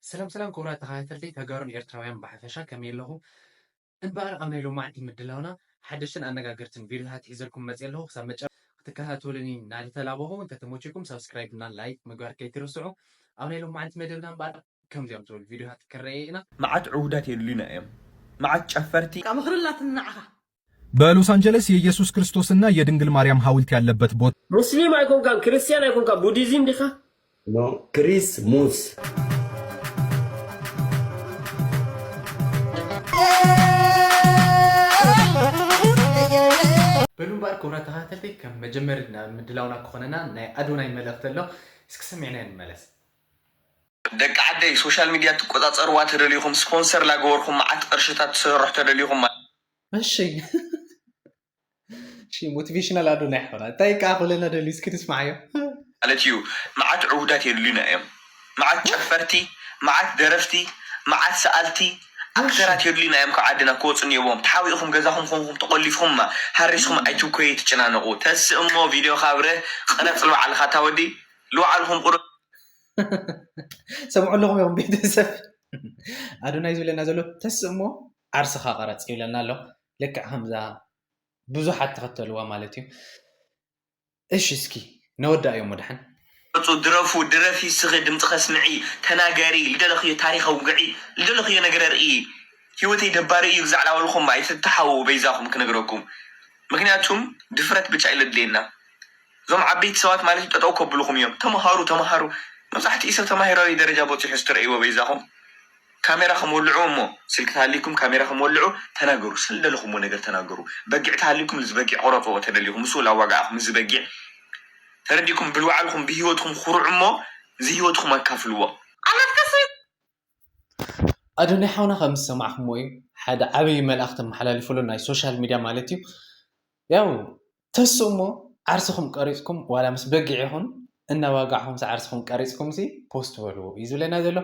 ሰላም ሰላም ክቡራት ተኸታተልቲ ተጋሩን ኤርትራውያን ብሓፈሻ ከመይ ኣለኹ? እምበኣር ኣብ ናይ ሎማዕንቲ ምድላውና ሓደሽትን ኣነጋገርትን ቪድዮታት ሒዘልኩም መፅእ ኣለኹ። ክሳብ መጨረሻ ክትከታተሉኒ እናተተላበኹ እንተተመችኩም ሳብስክራይብ እና ላይክ ምግባር ከይትርስዑ። ኣብ ናይ ሎማዕንቲ መደብና እምበኣር ከምዚኦም ዝበሉ ቪድዮታት ክንረኤ ኢና። መዓት ዕውዳት የድልዩና እዮም። መዓት ጨፈርቲ። ካብ ምኽሪ ኣላትና ንዓኻ። በሎስ አንጀለስ የኢየሱስ ክርስቶስና የድንግል ማርያም ሐውልት ያለበት ቦታ። ሙስሊም ኣይኮንካን፣ ክርስቲያን ኣይኮንካ፣ ቡዲዝም ዲኻ? ኖ፣ ክሪስ ሙስ። በሉ እምበኣር ክቡራት ተኸታተልቲ፣ ከም መጀመሪ ናብ ምድላውና ክኾነና ናይ ኣዶናይ መልእኽቲ ኣሎ። እስኪ ሰሚዕናዮ ንመለስ። ደቂ ዓደይ፣ ሶሻል ሚድያ ትቆጻጸርዋ ተደሊኹም፣ ስፖንሰር ላገበርኩም መዓት ቅርሽታት ትሰርሑ ተደሊኹም። እሺ። እሺ፣ ሞቲቬሽናል ኣዶናይ ሓውና። እንታይ ከኣ ክብለና ደልዩ? እስኪ ንስማዓዮ። ማለት እዩ፣ መዓት ዕውዳት የድልዩና እዮም። መዓት ጨፈርቲ፣ መዓት ደረፍቲ፣ መዓት ሰኣልቲ፣ ኣክተራት የድልዩና እዮም። ካብ ዓድና ክወፁ እኒኦዎም። ተሓቢእኹም ገዛኹም ኮንኩም ተቆሊፍኹም ማ ሃሪስኹም ኣይትብኮዩ፣ ትጨናነቁ። ተስእ እሞ ቪድዮ ካብረ ቅረፅ ልባዕልኻ ታወዲ ልባዕልኹም ቁረ ሰምዑ ኣለኹም ኢኹም ቤተሰብ። ኣዶናይ ዝብለና ዘሎ ተስእ እሞ ዓርስኻ ቅረፅ ይብለና ኣሎ። ልክዕ ከምዛ ብዙሓት ተኸተልዋ ማለት እዩ። እሺ እስኪ ነወዳእዮ እሞ ደሓን። ቅረፁ፣ ድረፉ፣ ድረፊ፣ ስኺ፣ ድምፅኸ ስምዒ፣ ተናገሪ፣ ልደለኽዮ ታሪኽ ኣውግዒ፣ ልደለኽዮ ነገር ኣርኢ። ህይወተይ ደባሪ እዩ፣ ግዛዕ ላበልኩም ኣይትተሓወቡ በይዛኹም ክነግረኩም። ምክንያቱም ድፍረት ብቻ እዩ ለድልየና። እዞም ዓበይቲ ሰባት ማለት እዩ ጠጠው ከብልኹም እዮም። ተምሃሩ፣ ተምሃሩ። መብዛሕትኡ ሰብ ተማሂራዊ ደረጃ በፂሑ ስትርእይዎ በይዛኹም ካሜራ ከም ወልዑ እሞ፣ ስልኪ ተሃልይኩም ካሜራ ከም ወልዑ ተናገሩ። ስለ ልደለኹምዎ ነገር ተናገሩ። በጊዕ ተሃልይኩም እዚ በጊዕ ቁረፅዎ ተደሊኹም። ምስኡ ላዋጋዕኹም እዚ በጊዕ ተረዲእኩም ብልባዕልኹም ብህይወትኩም ኩርዑ እሞ እዚ ህይወትኩም ኣካፍልዎ። ኣላትካ ሰብ ኣዶናይ ሓውና ከም ዝሰማዕኩሞ እዩ። ሓደ ዓብዪ መልእኽቲ ኣመሓላሊፉ ኣሎ፣ ናይ ሶሻል ሚድያ ማለት እዩ። ያው ተስኡ እሞ ዓርስኹም ቀሪጽኩም ዋላ ምስ በጊዕ ይኹን እናዋጋዕኹም ሲ ዓርስኹም ቀሪጽኩም ሲ ፖስት በልዎ እዩ ዝብለና ዘሎ።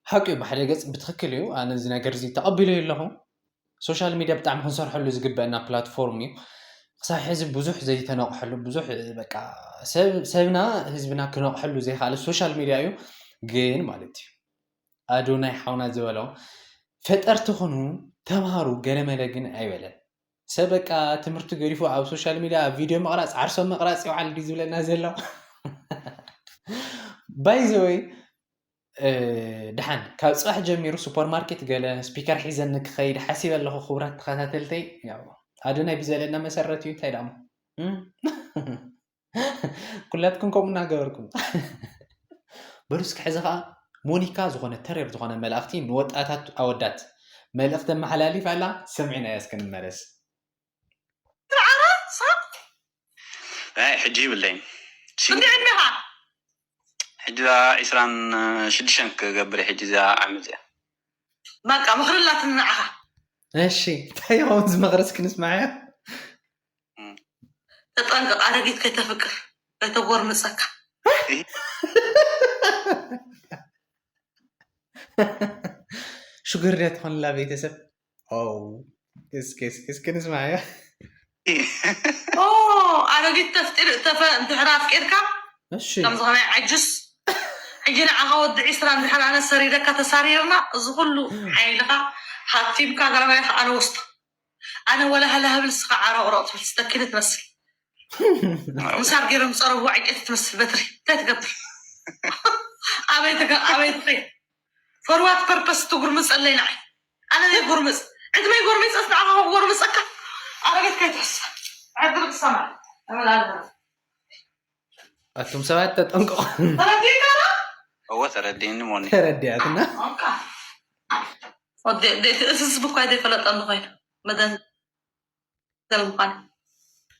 ሓቂ እዩ፣ ብሓደ ገጽ ብትኽክል እዩ። ኣነ እዚ ነገር እዚ ተቐቢለዮ ኣለኹ። ሶሻል ሚድያ ብጣዕሚ ክንሰርሐሉ ዝግበአና ፕላትፎርም እዩ። ክሳብ ሕዚ ብዙሕ ዘይተነቕሐሉ፣ ብዙሕ በቃ ሰብ-፣ ሰብና ህዝብና ክነቕሐሉ ዘይከኣለ ሶሻል ሚድያ እዩ። ግን ማለት እዩ ኣዶናይ ሓውና ዝበሎ ፈጠርቲ ኩኑ፣ ተምሃሩ፣ ገለመለ ግን ኣይበለን። ሰብ በቃ ትምህርቱ ገዲፉ ኣብ ሶሻል ሚድያ ኣብ ቪድዮ ምቕራፅ፣ ዓርሶም ምቕራፅ ይውዓል ድዩ ዝብለና ዘሎ? ባይ ዘ ወይ፣ እ፣ ደሓን ካብ ፅባሕ ጀሚሩ ሱፐርማርኬት ገለ ስፒከር ሒዘ ንክኸይድ ሓሲበ ኣለኹ። ክቡራት ተኸታተልተይ፣ ያው ኣዶናይ ብዘለና መሰረት እዩ። እንታይ ዳሞ? እም? ኩላትኩም ከምኡ እናገበርኩም። በሉ እስኪ ሕዚ ኸዓ ሞኒካ ዝኾነ ተሪር ዝኾነ መልእኽቲ ንወጣታት ኣወዳት መልእኽቲ ኣመሓላሊፍ ኣላ። ሰሚዕናዮ እስኪ ንመለስ። ዓራ ሳቅ። ኣይ፣ ሕጂ ይብለይን። ሲ-፣ ክንደይ ዕድሜኻ? ሕጂ እዛ ዒስራን ሽዱሽተን ክገብር እየ ሕጂ እዛ ዓመት እዚኣ። በቃ ምኽሪ ኣላትኒ ንዓኻ። እሺ፣ እንታይ ይኸውን ዝመኽረስ ክንስማዓያ? እም። ተጠንቀቕ፣ ኣረጊት ከይተፍቅር፣ ከይተጎርምፀካ። እህ። ሹገር ድያ ትኾንላ ቤተሰብ? ኦ፣ እስኪ፣ እስኪ፣ እስኪ ንስማዓያ። ኦ፣ ኣረጊት ተፍጢር፣ ተፈ-፣ እንድሕር ኣፍቂርካ፣ እሺ። ከምዚ ከማይ ዓጅስ፣ ሕጂ ንዓኻ ወዲ ዒስራ እንድሕር ኣነ ሰሪደካ ተሳሪርና፣ እዚ ኩሉ ሓይልኻ ሃብቲምካ፣ ገለመለኻ ኣነ ወስዶ። ኣነ ወላ ሃላ ሃብል፣ ንስኻ ዓረቕረቕ ትብል፣ ስተኪኒ ትመስል። ምሳር ገይሮም ዝፀረብዎ ዕንጨይቲ ትመስል በትሪ። እንታይ ትገብር? ኣበይ ትገ-፣ ኣበይ ትኸይድ? For what purpose ትጉርምፀለይ ንዓይ? ኣነ ዘይጉርምፅ። ዕድመይ ጎርሚፀስ ንዓኻ ክጎርምፀካ? ኣረጊት ከይትሕሰብ። ዕድል ክሰማዕ። ተመላልበ። ኣቱም ሰባት ተጠንቀቑ። ተረዲእካ ዶ? እወ፣ ተረዲእኒ ሞኒ። ተረዲኣትና። ኦካ። ወዲ፣ ደ-፣ እቲ ህዝቢ እኳ ዘይፈለጠኒ ኮይኑ። መደን-፣ ዘር ምዃን።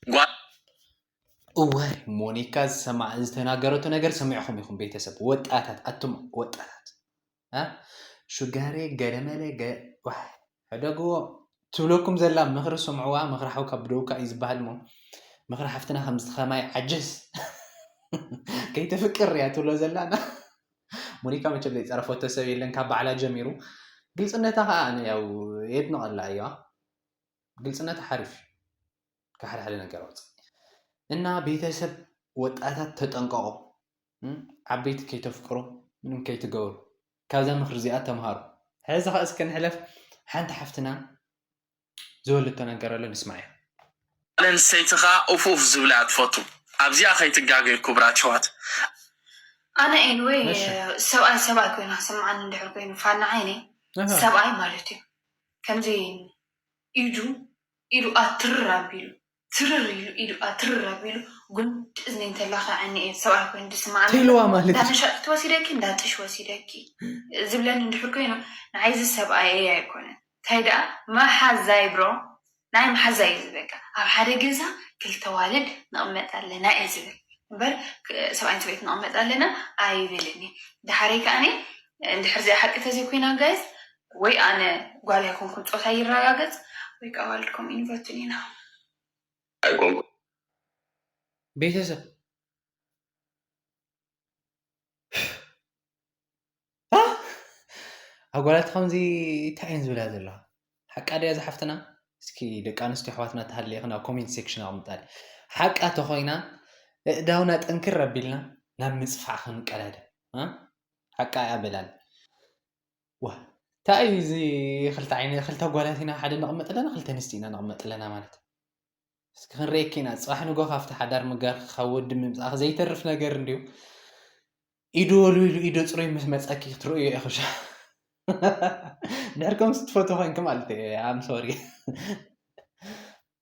ጓል እወ፣ ሞኒካ ዝሰማ-፣ ዝተናገረቶ ነገር ሰሚዕኹም ኢኹም ቤተሰብ። ወጣታት፣ ኣቱም ወጣታት። እ? ሹጋሬ፣ ገለመለ፣ ገ-፣ ዋሕ፣ ሕደግዎ። ትብለኩም ዘላ ምኽሪ ስምዕዋ፣ ምኽሪ ሓውካ ብደውካ እዩ ዝበሃል እሞ፣ ምኽሪ ሓፍትና ከምዚ ከማይ ዓጀስ ከይተፍቅር እያ ትብሎ ዘላ። ሞኒካ መቸም ዘይፀረፈቶ ሰብ የለን ካብ ባዕላ ጀሚሩ። ግልፅነታ ከዓ ኣነ ያው የድንቐላ እያ። ግልፅነታ ሓሪፍ እዩ። ካብ ሓደ ሓደ ነገር ኣውፅእ። እና ቤተሰብ ወጣታት ተጠንቀቑ። እም? ዓበይቲ ከይተፍቅሩ፣ ምንም ከይትገብሩ። ካብዛ ምኽሪ እዚኣ ተምሃሩ። ሕዚ ኸ እስከ ንሕለፍ፣ ሓንቲ ሓፍትና ዝወለቶ ነገር ኣሎ፣ ንስማዕ እያ። ኣንስተይቲ ኸኣ ኡፍ ኡፍ ዝብላ እያ ትፈቱ። ኣብዚኣ ከይትጋገዩ ክቡራት ኣሕዋት። ኣነ ኤንወይ ሰብኣይ ሰብኣይ ኮይኑ ክሰምዓኒ እንድሕር ኮይኑ ፋና ዓይነይ ሰብኣይ ማለት እዩ ከምዚ ኢዱ ኢዱ ኣትርር ኣቢሉ ትርር ኢሉ ኢዱ ኣትርር ኣቢሉ ጉንዲ እዝኒ እንተላኸዐኒ እየ ሰብኣይ ኮይኑ ዝስማዓኒ። ትህልዋ ማለት እዩ። እንዳመሻጥቲ ወሲደኪ እንዳጥሽ ወሲደኪ ዝብለኒ እንድሕር ኮይኑ ንዓይዚ ሰብኣይ እየ ኣይኮነን። እንታይ ደኣ መሓዛይ ብሮ ናይ መሓዛይ እዩ ዝብል። በቃ ኣብ ሓደ ገዛ ክልተ ዋልድ ንቕመጥ ኣለና እየ ዝብል እምበር ሰብኣይን ሰበይትን ንቕመጥ ኣለና ኣይብልን እዩ። ድሓረይ ከዓኒ እንድሕር እዚኣ ሓቂ ተዘይኮይና ጋይስ ወይ ኣነ ጓል ኣይኮንኩን ፆታ ይረጋገፅ ወይ ከዓ ዋልድኩም ኢንቨትን ኢና። ኣይኮንኩ ቤተሰብ ኣጓላት ከምዚ እንታይ እየን ዝብላ ዘለዋ ሓቃ ድያ ዝሓፍትና እስኪ ደቂ ኣንስትዮ ኣሕዋትና ተሃልየኽን ኣብ ኮሜንት ሴክሽን ኣቕምጣል ሓቃ ተኾይና እእዳውና ጠንክር ኣቢልና ናብ ምፅፋዕ ክንቀዳደ ሓቃ እያ በላል ዋ እንታይ እዚ ክልተ ዓይነ ክልተ ኣጓላት ኢና ሓደ ነቕመጥ ኣለና ክልተ ኣንስቲ ኢና ነቕመጥ ኣለና ማለት እስኪ ክንርእየኪ ኢና ፅባሕ ንጎ ካብቲ ሓዳር ምጋር ካብ ወዲ ምምፃእክ ዘይተርፍ ነገር እንድዩ ኢዱ ወልዊሉ ኢዶ ፅሩይ ምስ መፀኪ ክትርእዮ ኢኹ ድሕር ከምዚ ትፈትዎ ኮንኪ ማለት እየ ኣም ሶሪ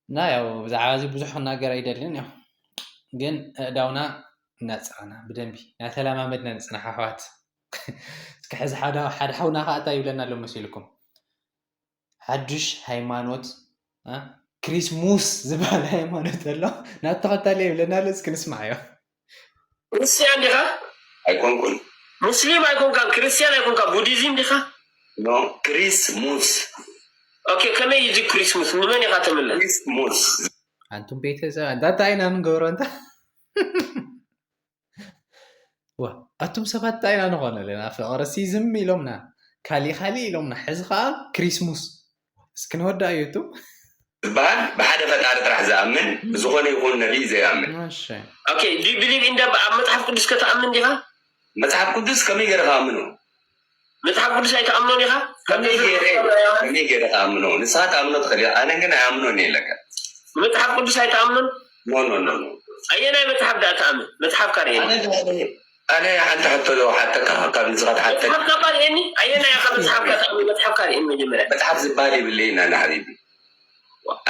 እና ያው ብዛዕባ እዚ ብዙሕ ክናገር ኣይደልን ያው ግን ኣእዳውና እናፀረና ብደንቢ እናተለማመድና ንፅናሕ ኣሕዋት እስኪ ሕዚ ሓደ ሓደ ሓውና ከዓ እንታይ ይብለና ኣሎ መሲልኩም ሓዱሽ ሃይማኖት ክሪስሙስ ዝበሃል ሃይማኖት ኣሎ ናብ ተኸታሊ ይብለና ኣሎ እስኪ ንስማዓዮ ክርስቲያን ዲኻ ኣይኮንኩን ሙስሊም ኣይኮንካን ክርስቲያን ኣይኮንካ ቡዲዝም ዲኻ ኖ ክሪስሙስ ኦኬ ከመይ እዩ ክሪስሙስ ንመን ኢኻ ትምለ ክሪስሙስ ኣንቱም ቤተሰብ እንታይ ኢና ንገብሮ እንታ ዋ ኣቱም ሰባት እንታይ ኢና ንኾነ ኣለና ፍቕሪ ሲዝም ኢሎምና ካሊእ ካሊእ ኢሎምና ሕዚ ከዓ ክሪስሙስ እስኪ ንወዳእ እዩ እቱ ዝበሃል ብሓደ ፈጣሪ ጥራሕ ዝኣምን ብዝኾነ ይኹን ነቢይ ዘይኣምን እሺ ኦኬ do you believe in the ኣብ መጽሓፍ ቅዱስ ከተኣምን ዲኻ መጽሓፍ ቅዱስ ከመይ ገይረ ክኣምኖ መጽሓፍ ቅዱስ ኣይተኣምኖን ኢኻ ከመይ ገይረ ከመይ ገይረ ክኣምኖ ንስኻ ትኣምኖ ትኽእል ኢኻ ኣነ ግን ኣይኣምኖን እየ ለካ መጽሓፍ ቅዱስ ኣይተኣምኖን ኖ ኖ ኖ ኖ ኣየናይ መጽሓፍ ደኣ ትኣምን መጽሓፍካ ርኤኒ ኣነ ኣነ ሓንቲ ሕቶ ዶ ሓተካ ካብ ንስኻ ትሓተኒ መጽሓፍካ እባ ርኤኒ ኣየናይ ኢኻ መጽሓፍካ ትኣምን መጽሓፍካ ርኤኒ መጀመርያ መጽሓፍ ዝበሃል የብለይን ኣነ ሓቢቢ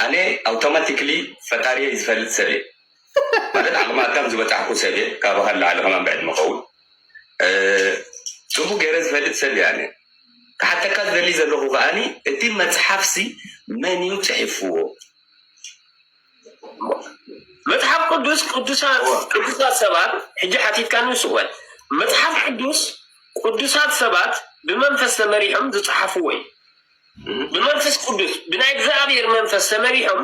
ኣነ ኣውቶማቲክሊ ፈጣሪየይ ዝፈልጥ ሰብ እየ ማለት ዓቕሚ ኣዳም ዝበጻሕኩ ሰብ እየ ካባኻ ንላዕሊ ከማን ብዕድመ ኸውን እ፣ ጽቡቅ ገይረ ዝፈልጥ ሰብ እየ ኣነ ክሓተካ ዝደሊ ዘለኹ ከኣኒ እቲ መጽሓፍሲ መን እዩ ጽሒፍዎ መጽሓፍ ቅዱስ ቅዱሳት ቅዱሳት ሰባት ሕጂ ሓቲትካ ንሱ እወ መጽሓፍ ቅዱስ ቅዱሳት ሰባት ብመንፈስ ተመሪሖም ዝጸሓፍዎ እዩ ብመንፈስ ቅዱስ ብናይ እግዚኣብሔር መንፈስ ተመሪሖም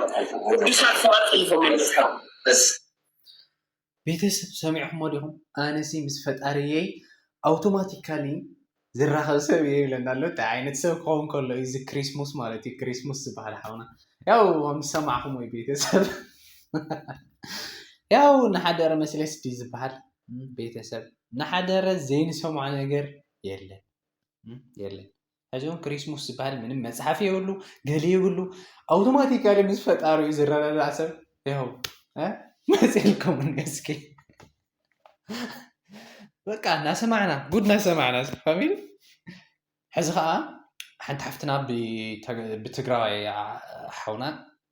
ቅዱሳት ሰባት ጽሒፎም እዮም መጽሓፍ እስ ቤተሰብ ሰሚዕኹሞ ዲኹም ኣነሲ ምስ ፈጣሪየይ ኣውቶማቲካሊ ዝራኸብ ሰብ እየ ይብለና ኣሎ እንታይ ዓይነት ሰብ ክኸውን ከሎ እዩ እዚ ክሪስሙስ ማለት እዩ ክሪስሙስ ዝበሃል ሓውና ያው ምስ ሰማዕኹም ወይ ቤተሰብ ያው ንሓደረ መስለስ ድዩ ዝበሃል ቤተሰብ ንሓደረ ዘይንሰምዖ ነገር የለን የለን ሕዚ እውን ክሪስሙስ ዝበሃል ምንም መፅሓፍ የብሉ ገሊ የብሉ ኣውቶማቲካሊ ምስ ፈጣሪኡ ዝረዳዳእ ሰብ ይኸው መፅልኩም እስኪ በቃ እናሰማዕና ጉድ እናሰማዕና ፋሚሊ ሕዚ ከዓ ሓንቲ ሓፍትና ብትግራዋይ ሓውና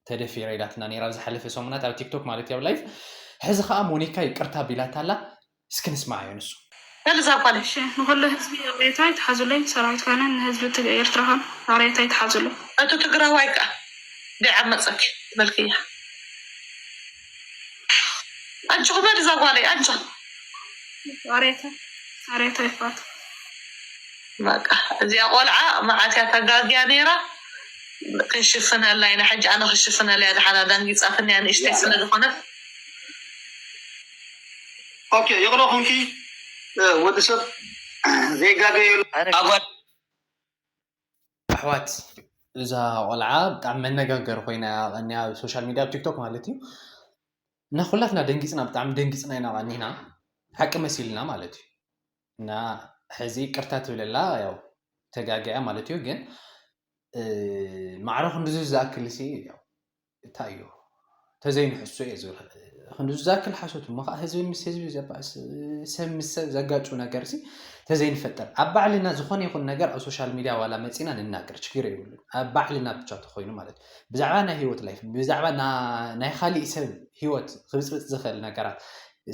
ተደፊረ ኢላትና ነራ ዝሓለፈ ሰሙናት ኣብ ቲክቶክ ማለት ኣብ ላይፍ ሕዚ ከዓ ሞኒካ ይቅርታ ቢላታ ኣላ እስኪ ንስማዓዮ ንሱ በል እዛ ጓል እሺ ንኹሉ ህዝቢ ይቕሬታ ይትሓዙለይ ሰራዊት ኮይነ ንህዝቢ ትግ ኤርትራ ኸን ይቕሬታ ይትሓዙሉ። እቱ ትግራዋይ ከኣ ደይ ዓመፀኪ ትበልክያ ኣጆኺ በል እዛ ጓለይ ኣጆ ይቕሬታ ይቕሬታ ይፋቱ። በቃ እዚኣ ቆልዓ መዓት እያ ተጋግያ ነይራ። ክንሽፍነላ ኢና ሕጂ ኣነ ክሽፍነላ እያ ደሓና ደንጊፃትኒ እያ ንእሽተይ ስለ ዝኾነት። ኦኬ ይቕረ ኩንኪ ወዲ ሰብ ዘይጋገየሉ ኣሕዋት እዛ ቆልዓ ብጣዕሚ መነጋገሪ ኮይና ቀኒያ ኣብ ሶሻል ሚድያ ኣብ ቲክቶክ ማለት እዩ እና ኩላትና ደንጊፅና ብጣዕሚ ደንጊፅና ኢና ቀኒና ሓቂ መሲልና ማለት እዩ እና ሕዚ ይቅርታ ትብለላ ያው ተጋጊያ ማለት እዩ። ግን ማዕረ ክንድዚ ዝኣክል ሲ ያው እንታይ እዩ ተዘይንሕሱ እየ ዝብል። ክንድዚ ዝኣክል ሓሶት እሞ ከዓ ህዝቢ ምስ ህዝቢ ዘባእስ፣ ሰብ ምስ ሰብ ዘጋጩ ነገር ሲ ተዘይንፈጥር፣ ኣብ ባዕልና ዝኾነ ይኹን ነገር ኣብ ሶሻል ሚድያ ዋላ መፂና ንናገር ችግር የብሉን። ኣብ ባዕልና ብቻ ተኮይኑ ማለት እዩ። ብዛዕባ ናይ ህይወት ላይፍ፣ ብዛዕባ ናይ ካሊእ ሰብ ህይወት ክብፅብፅ ዝኽእል ነገራት፣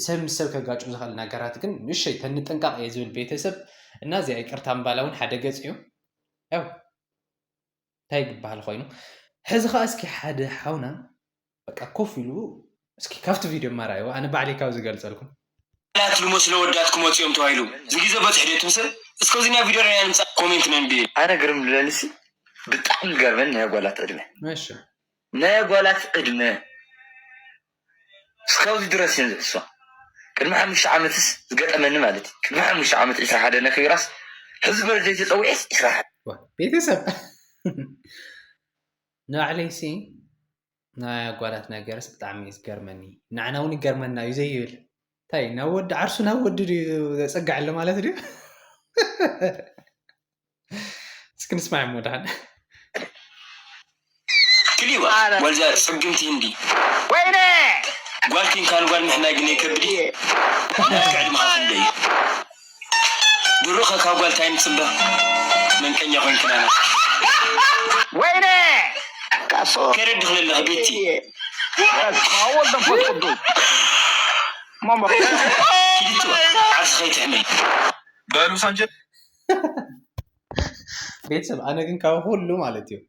ሰብ ምስ ሰብ ከጋጩ ዝኽእል ነገራት ግን ንሸይ ተንጥንቃቕ እየ ዝብል ቤተሰብ። እና እዚኣ ይቅርታ ምባላ እውን ሓደ ገፅ እዩ። ያው እንታይ ይግበሃል ኮይኑ። ሕዚ ከዓ እስኪ ሓደ ሓውና በቃ ኮፍ ኢሉ እስኪ ካብቲ ቪድዮ ማራይዎ ኣነ ባዕለይ ካብ ዝገልፀልኩም። ላት ልመስሎ ወዳት ክመፅኦም ተባሂሉ ዝግዘ በፅሕ ደ ትምስል እስከዚ ናይ ቪድዮ ናይ ንምፃእ ኮሜንት ነንብየ። ኣነ ግርም ልበልሲ ብጣዕሚ ገርመን ናይ ጓላት ዕድመ እሺ ናይ ጓላት ዕድመ እስካብዚ ድረስ እየን ዝሕስዋ። ቅድሚ ሓሙሽተ ዓመትስ ዝገጠመኒ ማለት እዩ። ቅድሚ ሓሙሽተ ዓመት ዒስራ ሓደ ነኺብራስ ሕዚ በርደይ ተፀዊዐስ ዒስራ ሓደ ዋ፣ ቤተሰብ ንባዕለይሲ ናይ ኣጓላት ነገርስ ብጣዕሚ እዩ ዝገርመኒ። ንዓና እውን ይገርመና እዩ ዘይብል እንታይ ናብ ወዲ ዓርሱ ናብ ወዲ ድዩ ዘፀግዕ ኣሎ ማለት ድዩ? እስኪ ንስማዕ እሞ ደሓን ክሊዋ ጓልዛ ፅግምቲ ህንዲ ወይነ ጓል ኪንካን ጓል ምሕናይ ግን የከብድ እዩ። ናትካ ዕድመኻ ክንደይ እዩ? ድሩኸ ካብ ጓል ታይ ንፅበ መንቀኛ ኮይንክናና ወይነ ከረድ ክለለኽ ቤቲ ወወልድ መንፈስ ቅዱስ መመ ኪድቱ ዓርሲ ከይትሕመይ በሎስ አንጀለስ ቤተሰብ ኣነ ግን ካብ ኩሉ ማለት እዩ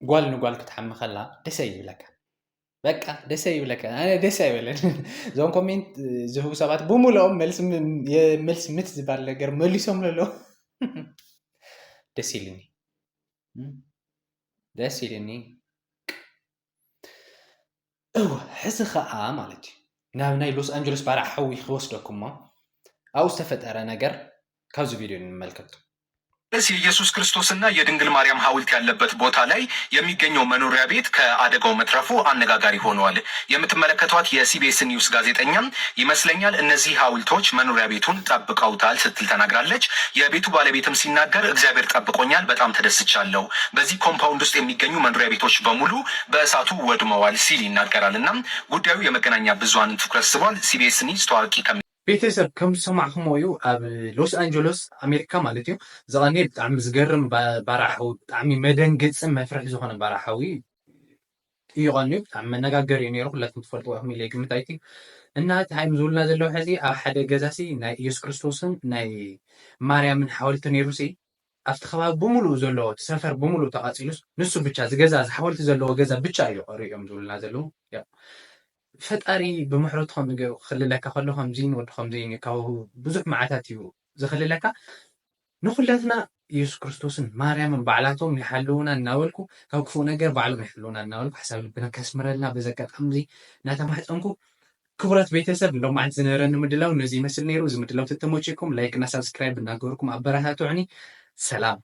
ጓል ንጓል ክትሓሚ ከላ ደስ ይብለካ በቃ ደስ ይብለካ ኣነ ደስ ኣይበለን እዞም ኮሜንት ዝህቡ ሰባት ብምልኦም መልሲ ም- የመልሲ ምት ዝበሃል ነገር መሊሶም ለሎ ደስ ኢልኒ እም? ደስ ኢልኒ እወ ሕዚ ከዓ ማለት እዩ ናብ ናይ ሎስ ኣንጀለስ ባርዕ ሓዊ ክወስደኩሞ ኣብኡ ዝተፈጠረ ነገር ካብዚ ቪድዮ ንመልከቱ የኢየሱስ ክርስቶስና የድንግል ማርያም ሐውልት ያለበት ቦታ ላይ የሚገኘው መኖሪያ ቤት ከአደጋው መትረፉ አነጋጋሪ ሆኗል። የምትመለከቷት የ C B S News ጋዜጠኛም ይመስለኛል እነዚህ ሐውልቶች መኖሪያ ቤቱን ጠብቀውታል ስትል ተናግራለች። የቤቱ ባለቤትም ሲናገር እግዚአብሔር ጠብቆኛል፣ በጣም ተደስቻለሁ። በዚህ ኮምፓውንድ ውስጥ የሚገኙ መኖሪያ ቤቶች በሙሉ በእሳቱ ወድመዋል ሲል ይናገራል። እና ጉዳዩ የመገናኛ ብዙሃንን ትኩረት ስቧል። C B S News ታዋቂ ከሚ ቤተሰብ ከም ዝሰማዕኹሞ እዩ ኣብ ሎስ ኣንጀሎስ ኣሜሪካ ማለት እዩ ዝቐነየ ብጣዕሚ ዝገርም ባ- ባርዕ ሓዊ ብጣዕሚ መደንገፅን መፍርሒ ዝኾነ ባርዕ ሓዊ እዩ ቀንዩ ብጣዕሚ መነጋገሪ እዩ ነይሩ ኩላትኩም ትፈልጥዎ ኢኹም ኢለ ይግምት ኣይቲ እና እቲ ሃይም ዝብሉና ዘለዉ ሕዚ ኣብ ሓደ ገዛሲ ናይ ኢየሱስ ክርስቶስን ናይ ማርያምን ሓወልቲ ነይሩሲ ኣብቲ ከባቢ ብምሉኡ ዘለዎ እቲ ሰፈር ብምሉኡ ተቓፂሉስ ንሱ ብቻ እዚ ገዛ እዚ ሓወልቲ ዘለዎ ገዛ ብቻ እዩ ቀሪኡ እዮም ዝብሉና ዘለዉ ያው ፈጣሪ ብምሕረቱ ከም ክልለካ ከሎ ከምዚን ወዲ ከምዚን እዩ ካብ ብዙሕ መዓታት እዩ ዝኽልለካ ንኩላትና ኢየሱስ ክርስቶስን ማርያምን ባዕላቶም ይሓልውና እናበልኩ ካብ ክፉእ ነገር ባዕሎም ይሕልውና እናበልኩ ሓሳብ ልብና ከስምረልና በዚ ኣጋጣሚ እዚ እናተማሕፀንኩ ክቡራት ቤተሰብ ሎማዓንቲ ዝነበረኒ ምድላው ነዚ ይመስል ነይሩ እዚ ምድላው ተተመችኩም ላይክ እና ሳብስክራይብ እናገበርኩም ኣበረታትዑኒ ሰላም